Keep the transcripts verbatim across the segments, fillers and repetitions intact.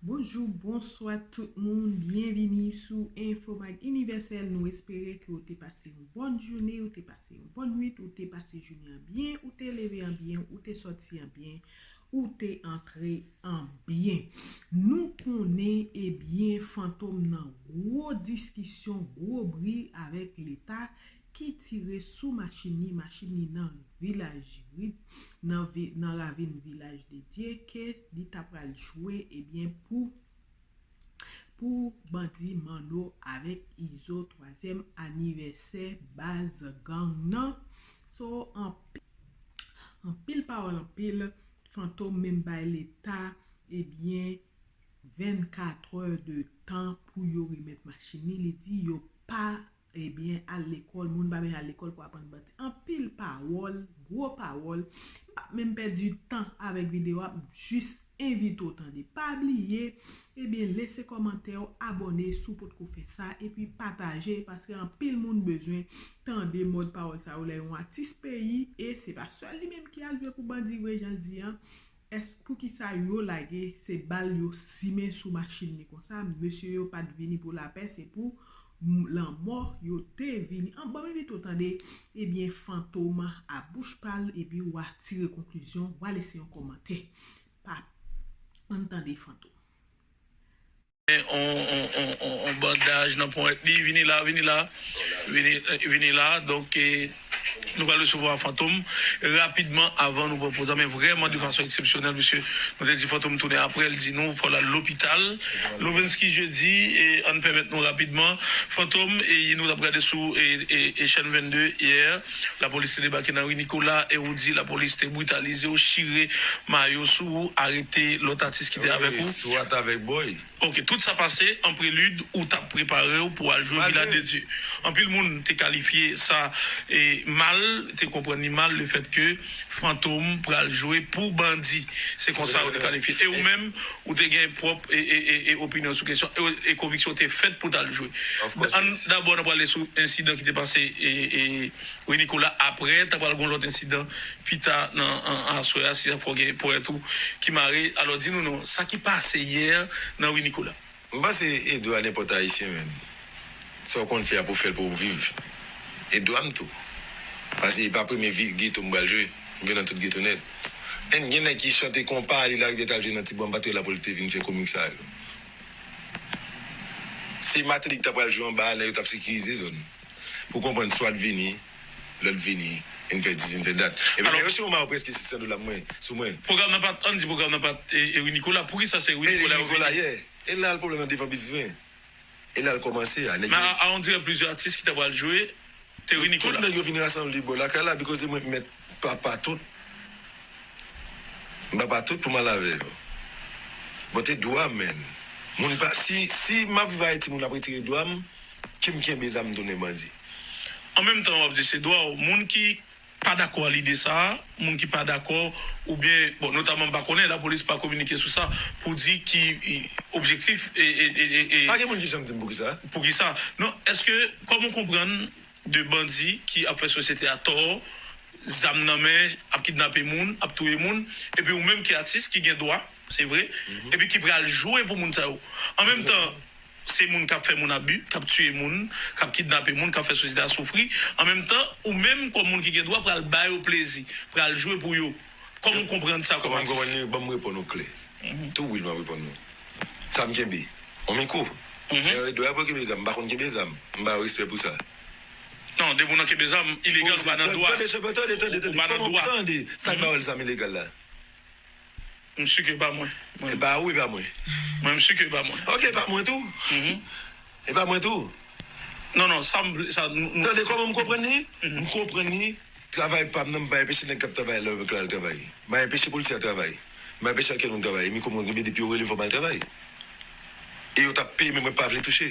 Bonjou, bonswa tout moun, byenvini sou Infomag Inivèsèl. Nou espere ke w te pase yon bòn jounen, ou te pase yon bòn nwit, ou te pase jounen an byen, ou te leve an byen, ou te sòti an byen, ou te antre an byen. Nou konnen, ebyen, Fantom nan gwo diskisyon, gwo bri avèk Leta ki tire sou machin li, machin li nan vilaj Rit, nan vi, nan ravin Vilaj de Dye, ke li ta pral jwe, ebyen, pou, pou bandi Manno avèk Izo, twazyèm anivèsè baz gang nan. So, anpil, anpil pawòl, anpil Fantom menm bay Leta, ebyen, vennkat è de tan pou yo remèt machin li. Li di yo pa, ebyen, al lekòl, moun pa bezwen al lekòl pou aprann bandi. Anpil pawòl, gwo pawòl. M p ap menm pèdi tan avèk videyo a, m jis envite w tande. Pa bliye, ebyen, lese kòmantè w, abòne si w potko fè sa, epi pataje, paske anpil moun bezwen tande mòd pawòl sa yo lè yon atis peyi, e se pa sèl li menm ki al jwe pou bandi vre, jan l di an. Èske poukisa yo lage se bal yo simen sou machin li konsa? Mesye yo pa t vini pou lapè, se pou m- lanmò yo te vini. An, ban m envite w tande, ebyen, Fantom a bouch pa l, epi w a tire konklizyon, w a lese yon kòmantè. Pa, ann tande Fantom. On, on, on, on, on bandaj nan ponyèt li, vini la, vini la, vini, eh, vini la. Donk, eh, nou pral resevwa Fantom rapidman avan nou pran poz la, men vrèman de fason eksepsyonèl, mesye. Nou te di Fantom tounen apre, l di nou fò l al lopital. Lovenski Jeudi, e ann pèmèt nou rapidman. Fantom, e nou t ap gade sou e, e, e chèn vennde yè, lapolis te debake nan ri Nicolas, e ou di lapolis te britalize w, chire mayo sou ou, arete lòt atis ki te avèk ou. Wi, Swat avèk Boy. Ok, tout sa pase an prelid ou t ap prepare w pou al jwe Vila de Dye. Anpil moun te kalifye sa e mal, te konprann li mal, lefèt ke Fantom pral jwe pou bandi. Se konsa yo te kalifye. E ou menm, ou te gen pwòp e, e, e, e opinyon sou kesyon, e, e konviksyon te fèt pou t al jwe. Ann, dabò, n ap prale sou ensidan ki te pase e, e, wi, Nicolas, apre, ta pral gen lòt ensidan pita nan an- aswè a, si sa fò gen ponyèt ou ki mare. Alò, di nou non, sa ki pase yè nan ri Nicolas? M panse e dwa nenpòt Ayisyen, menm. Sa w konn fè a pou fè l pou w viv. E dwa m tou. Paske e pa premye vi- geto m pral jwe. M jwe nan tout geto nèt. Enn gen nèg ki chante konpa, li larivyè t al jwe nan Tibwa, m pa t wè l ap pou l te vin fè komik sa yo. Se Matelly ki ta pral jwe anba a, nèg yo t ap sekirize zòn. Pou konprann, Swat vini, lòt vini, vin fè dis, vin fè dat. Epi nèg yo choma yo prèske sis san dola mwen, sou mwen. Pwogram nan pa t, ann di pwogram nan pa t, e, e, Ri Nicolas. Poukisa se Ri Nicolas yo vini? E la l pwoblèm nan devan bizwen. E la l kòmanse a. Men a, a, on dirè plizyè atis ki ta pral jwe, te Ri Nicolas. Tout nèg yo vin rasanble bò lakay la, because mwen mèt papa tout. M papa tout pou m al avè yo. But e dwa m, man. Moun pa, si, si m ap viv Ayiti, moun ap retire dwa m, ke m kenbe zam tounen bandi. An menm tan, w ap di se dwa w. Moun ki pa dakò a lide sa a, moun ki pa dakò, oubyen, bon, notaman m pa konnen, lapolis pa kominike sou sa, pou di ki, i, objektif, e, e, e, e, e. Pa gen moun ki janm di m poukisa. Poukisa? Non, èske, kòman w konprann de bandi ki ap fè sosyete a tò, zam nan men, ap kidnape moun, ap touye moun, epi ou menm ki atis, ki gen dwa, se vre, epi ki pral jwe pou moun sa yo. An menm tan, se moun k ap fè moun abi, k ap tiye moun, k ap kidnape moun, k ap fè sosyete a soufri. An menm tan, ou menm kòm moun ki gen dwa pral ba yo plezi, pral jwe pou yo. Kòman w konprann sa kòm atis? Kòman m konprann li? Ban m reponn ou klè. Tou wi, m ap reponn nou. Sa m kenbe? On mikwo. Lè yo di, "Dwa pou kenbe zam." M pa konn kenbe zam. M ba yo respè pou sa. Non, depi w nan kenbe zam, ilegal, ou pa nan dwa. Tande, tande, tande, tande. Ou pa nan dwa. Fò m tande. Sa k ba yo zam ilegal la? M si ke e pa mwen. E pa ou, e pa mwen. Mwen, m si ke e pa mwen. Ok, e pa mwen tou. E pa mwen tou. Non, non, sa m vle, sa, nou, nou. Tande kòman m konprann li? M konprann li, travay pa m nan, m pa enpeche nèg k ap travay la, nèg la al travay. M pa enpeche polisye a travay. M pa enpeche ankenn moun travay. E mi konprann ke depi yo rele m, fò m al travay. E yo t ap peye m, mwen pa vle touche.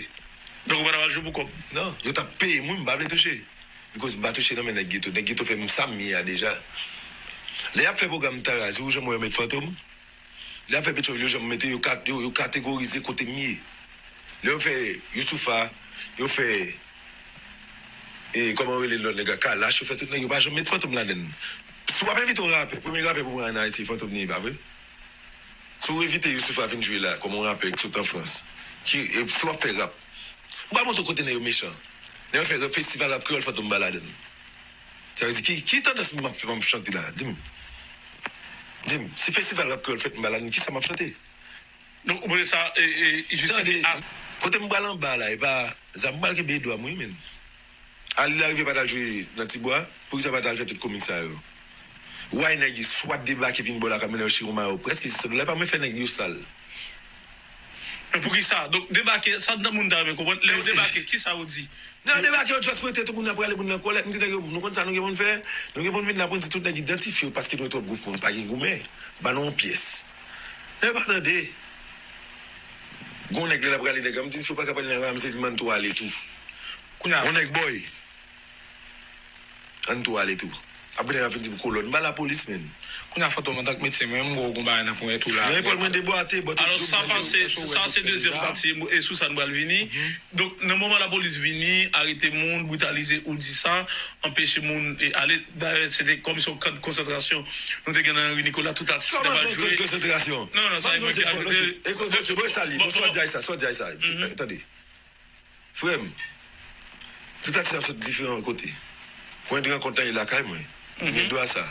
Donk, ou pa t ap al jwe pou kòb? Non, yo t ap peye m, wi, m pa vle touche. Because m pa touche nan men nèg geto. Nèg geto fè m sa m ye a deja. Lè y ap fè pwogram Tara, di w jan mwen yo met Fantom. Lè y ap fè Petchòv, yo jan m mete, yo kat-, yo, yo kategorize kote m ye. Lè yo fè Youssoupha, yo fè, e, kòman yo rele lòt nèg la, Kalash, yo fè tout nèg, yo pa janm met Fantom ladann. Si w ap envite yon rapè, premye rapè pou w wè ann Ayiti, Fantom li ye, pa vre? Si w envite Youssoupha vin jwe la, kòm yon rapè ki sot an Frans, ki, e, si w ap fè rap, m pral montre w kote nèg yo mechan. Nèg yo fè festival rap kreyòl, Fantom pa ladann. Sa vle di, ki, ki tandans m ap fè, m ap chante la? Di m. Di m, si festival rap kreyòl fèt, m pa ladann, kisa m ap chante? Donk, ou panse sa, e, e, jistifye. Tande, kote m pral anba la, e pa, zam m pral kenbe dwa m, wi, menn. Ali Larivière pa t al jwe nan Tibwa, poukisa pa t al fè tout komik sa yo? Why nèg yo swa debake vin bò lakay mwen, nèg yo chire yon mayo, prèske se lè pa mwen fè nèg yo sal. Men poukisa? Donk, debake, sa nan moun ta renmen konprann. Lè yo debake, kisa yo di? Lè yo debake, yo just prete tout moun ap prale, moun nan kòlèt. M di nèg yo, nou konn sa nou gen pou n fè? Nou gen pou n vin la pou n di tout nèg idantifye yo paske nou twòp gwo fò, nou pa gen goumen. Ban nou yon pyès. Nèg yo pa tande. Gon nèg lè l ap rale nèg yo, m di misye ou pa ka pale nan rale, misye di m ann tou ale tou. Kounye a, gon nèg boy. Ann tou ale tou. Apre nèg ap vin di m kolòn. M pa lapolis, menn. Kounye a, Fantom, antank medsen, mwen menm, m wè w gon bagay nan ponyèt ou la. Nan epòl mwen debwate, bò te. Alò, sa pase, sa se dezyèm pati, e sou sa n pral vini. Donk, nan moman lapolis vini, arete moun, britalize, ou di sa, anpeche moun, e, ale. Dayè, se te kòm se yon kan de konsantrasyon. Nou te gen nan Henri Nicolas, tout atis ki t ap jwe. Kòman yon kan de konsantrasyon? Non, non, sa e mwen ki ajoute. Bon, sa w di a sa, sa w di a sa. Tande. Frè m, tout atis ap sot diferan kote. Pwen de rankont lan e lakay mwen. M gen dwa sa.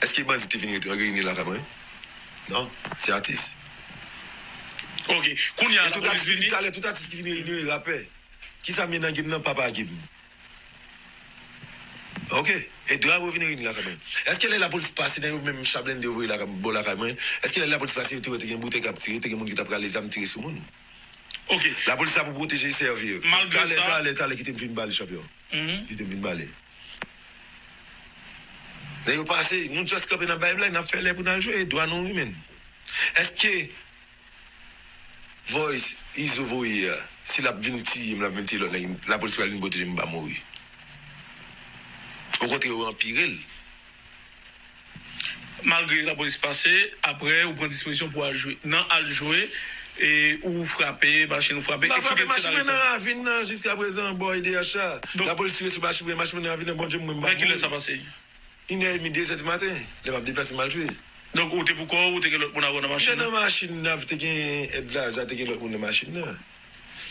Èske bandi te vin reyini lakay mwen? Non, se atis. Ok, kounye a, lapolis vini. Talè, tout atis ki vin reyini yo e rapè. Kisa m ye nan game nan? Papa game. Ok. E drapo vin reyini lakay mwen. Èske lè lapolis pase nan yo menm cha blende yo voye lakay, bò lakay mwen? Èske lè lapolis pase yo te wè te gen boutèy k ap tire, te gen moun ki t ap rale zam tire sou moun? Ok. Lapolis la pou pwoteje e sèvi. Malgre sa. Talè, talè, talè, kite m fin pale, chanpyon. Kite m fin pale. Lè yo pase, nou just kanpe nan bay blag, n ap fè lè pou n al jwe, dwa nou wi, menn. Èske Voice, Izo voye a, si l ap vin tiye m, l ap vin tiye lòt nèg, lapolis pral vin pwoteje m, m pa mouri. Okontrè, yo anpire l. Malgre lapolis pase, apre, ou pran dispozisyon pou al jwe. Nan al jwe, e, ou frape, machin ou frape. M pa frape, machin mwen nan ravin nan, jiskaprezan, bò E D H la. Lapolis tire sou machin mwen, machin mwen nan ravin nan, Bondye mwen, m pa mouri. Vè kilè sa pase? Inè edmi, dezè di maten, lè m ap deplase m al jwe. Donk, ou te pou kò w, ou te gen lòt moun avè w nan machin nan? Te nan machin nan, te gen èd Laza, te gen lòt moun nan machin nan.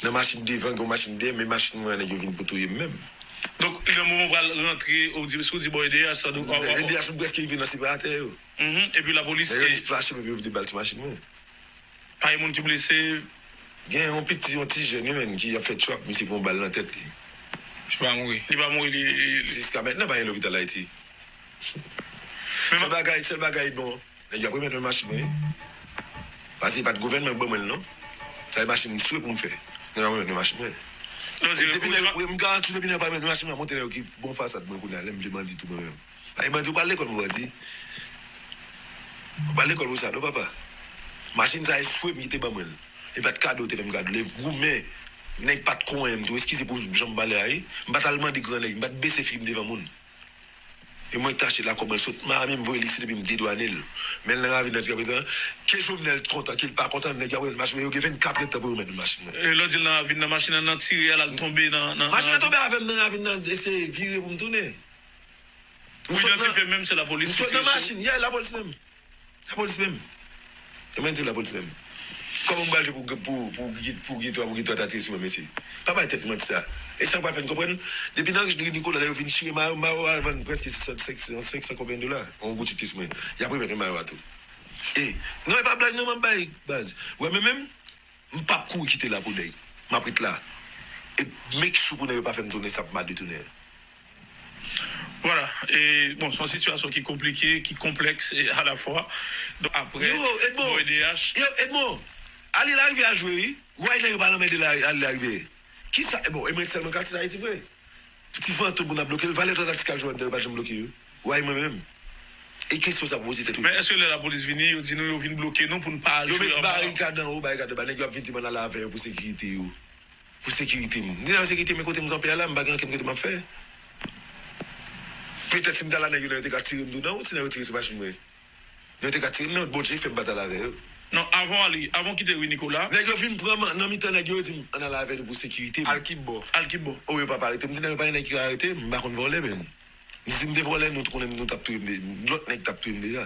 Nan machin devan, gen yon machin dèyè, men machin mwen an, nèg yo vin pou touye m menm. Donk, nan moman w pral rantre, ou di, si w di bò E D H, sa, donk, E D H, m prèske rive nan separatè yo. Epi lapolis. Nèg yo vin flache m, epi yo vide bal sou machin mwen. Pa gen moun ki blese? Gen yon piti, yon ti jèn wi, menn, ki ap fè trap, misye pran yon bal nan tèt li. Li pa mouri? Li pa mouri, li, li, li. Jiska mentnan, pa gen lopital Ayiti. Sèl bagay, sèl bagay bon, nèg yo ap remèt mwen machin mwen, wi. Paske se pa t gouvènman k ban mwen l, non. Sa se machin m swe pou m fè. Nèg yo ap remèt mwen machin mwen. Depi nèg, wi, m garanti w, depi nèg yo pa remèt mwen machin mwen, ap montre nèg yo ki bon fasad mwen kounye a, lè m vle bandi tou mwen menm. Ay, bandi, ou pral lekòl pou bandi. Ou pral lekòl pou sa, non, papa. Machin sa, e swe m ki te ban mwen l. E pa t kado, te fè m kado. Lè goumen, nèg pa t konnen m tou. Eskize pou jan m pale a, wi. M pa t al mande gran nèg, m pa t bese fi m devan moun. E mwen ki t achte l a kòb mwen, l sot ma menm voye l isit epi m dedwane l. Men l nan ravin nan jiskaprezan. Ke Jovenel kontan, ke l pa kontan, nèg yo ap remèt machin mwen, yo gen vennkat èdtan pou yo remèt mwen machin mwen. E lè w di l nan ravin nan, machin nan, nan tire a, l al tonbe nan, nan, nan ravin. Machin nan tonbe avè m nan ravin nan, eseye vire pou m tounen. Ou idantifye menm se lapolis ki tire sou ou? M sot nan machin, yeah, lapolis menm. Lapolis menm. E mwen di w lapolis menm. Kòman m pral jwe pou, pou, pou, pou gen twa, pou gen twa ta tire sou mwen, mesye? Pa bay tèt manti sa. E sa m pral fè n konprann. Depi nan Henri Nicolas, lè yo vin chire mayo, mayo a vann prèske senk san, senk san konbyen dola? Yon boutik te sou mwen. Y ap remèt mwen mayo a tou. E, non, e pa blag non, m ap bay, baz. Ou wè, men menm, m p ap kouri kite la pou nèg. M ap ret la. E make sure pou nèg yo pa fè m tounen, sa ap mal detounen. Vwala. E, bon, se yon sitiyasyon ki konplike, ki konplèks, e, alafwa. Donk, apre, yo, Edmond, bò E D H. Yo, Edmond, Ali Larivière al jwe, wi. Why nèg yo pa anmède la, Ali Larivière? Kisa, e bon, e mwen sèlman k atis Ayiti vre? Ti Fantom pou n ap bloke l, valè lòt atis k al jwe anndan yo pa t janm bloke yo. Why mwen menm? E kesyon sa pou poze tèt ou. Men èske lè lapolis vini, yo di nou yo vin bloke nou pou n pa al jwe anba? Yo met barikad anwo, barikad anba, nèg yo ap vin di m ann ale avè yo pou sekirite yo. Pou sekirite m. M di nan sekirite, men kote m kanpe a la, m pa gen ankenn kote m ap fè. Petèt si m t al la, nèg yo nan yo te ka tire m tou nan wout, si nèg yo tire sou machin mwen. Nèg yo te ka tire m nan wout, Bondye fè m pa t al avè yo. Non, avan w ale, avan w kite Henri Nicolas. Nèg yo vin pran m nan mitan nèg yo, yo di m ann ale avè nou pou sekirite m. Al ki bò? Al ki bò? O, yo pa pa arete m. M di nèg yo pa gen nèg ki ka arete m, m pa konn vòlè, menn. M di si m te vòlè, nou t konnen nou t ap touye m de-, lòt nèg t ap touye m deja.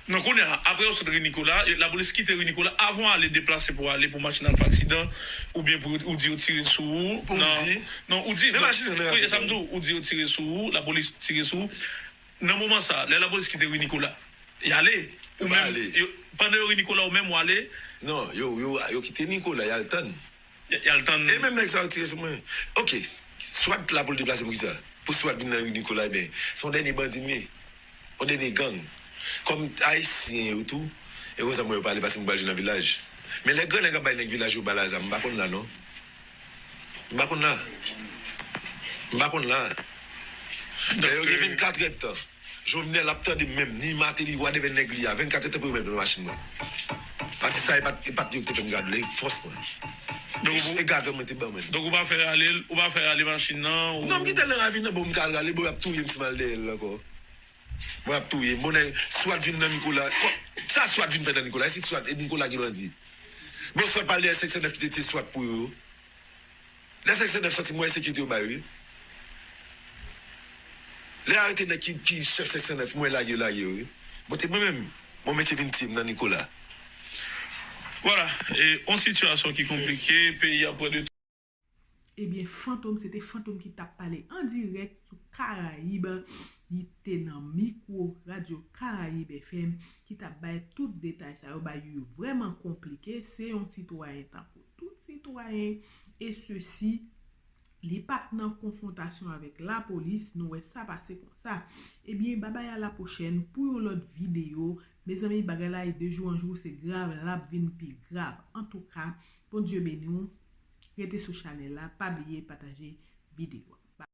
Non, kounye a, apre yo sot ri Nikola, lapolis kite ri Nikola, avan w ale deplase pou w ale pou machin nan fè aksidan, oubyen pou ou di yo tire sou ou. Pou m di? Non, ou di. Men machin nan wi, e sa m di w, ou di yo tire sou ou, lapolis tire sou ou. Nan moman sa, lè lapolis kite ri Nikola, y ale. Ou menm, pandan yo ri Nikola, ou menm w ale. Non, yo, yo, yo kite Nikola, y al tann. Y al tann. E menm nèg sa yo tire sou mwen. Ok, swat la pou l deplase pou kisa? Pou swat vin nan ri Nikola, ebyen, se yon dènye bandi m ye. Yon dènye gang. Kòm Ayisyen yo tou, e konsa mwen yo pale paske m pral jwe nan vilaj. Men lè gran nèg ap bay nèg vilaj yo bal a zam, m pa konn la non. M pa konn la. M pa konn la. Lè yo gen vennkatrè tan. Jovenel ap tande m menm, ni Martelly, whatever nèg li a, vennkatrè tan pou yo met nan machin mwen. Paske sa e pa t, e pa t yo ki te fè m gad li, fòs mwen. E gagan mwen te ban mwen. Donk ou pa fè rale, ou pa fè rale machin nan? Non, m kite l nan ravin nan, bon, m ka al rale, bon, y ap touye m si m al dèyè l ankò. Bon, y ap touye m. Bon, nèg, swat vin nan Nikola. Sa swat vin fè nan Nikola? E si swat, e Nikola ki bandi? Bon, swat pral dèyè senk san nèf ki te tiye swat pou yo. Lè senk san nèf sòti, m wè sekirite yo bay, wi. Lè arete nèg ki, ki chèf senk san nèf, m wè lage yo, lage yo, wi. Bon, te mwen menm, bon, mesye vin tiye m nan Nikola. Vwala, e, yon sitiyasyon ki konplike, peyi a pran de. Ebyen, Fantom, se te Fantom ki t ap pale an dirèk sou Karayib. Li te nan mikwo Radyo Karayib F M, ki t ap bay tout detay sa yo, bay yo vrèman konplike. Se yon sitwayen tankou tout sitwayen, e sesi, li pa t nan konfwontasyon avèk lapolis, nou wè sa pase konsa. Ebyen, babay a la pwochèn pou yon lòt videyo. Mezanmi, bagay la e de jou an jou, se grav, l ap vin pi grav. Antouka, Bondye beni w. Rete sou chanèl la, pa bliye pataje videyo a.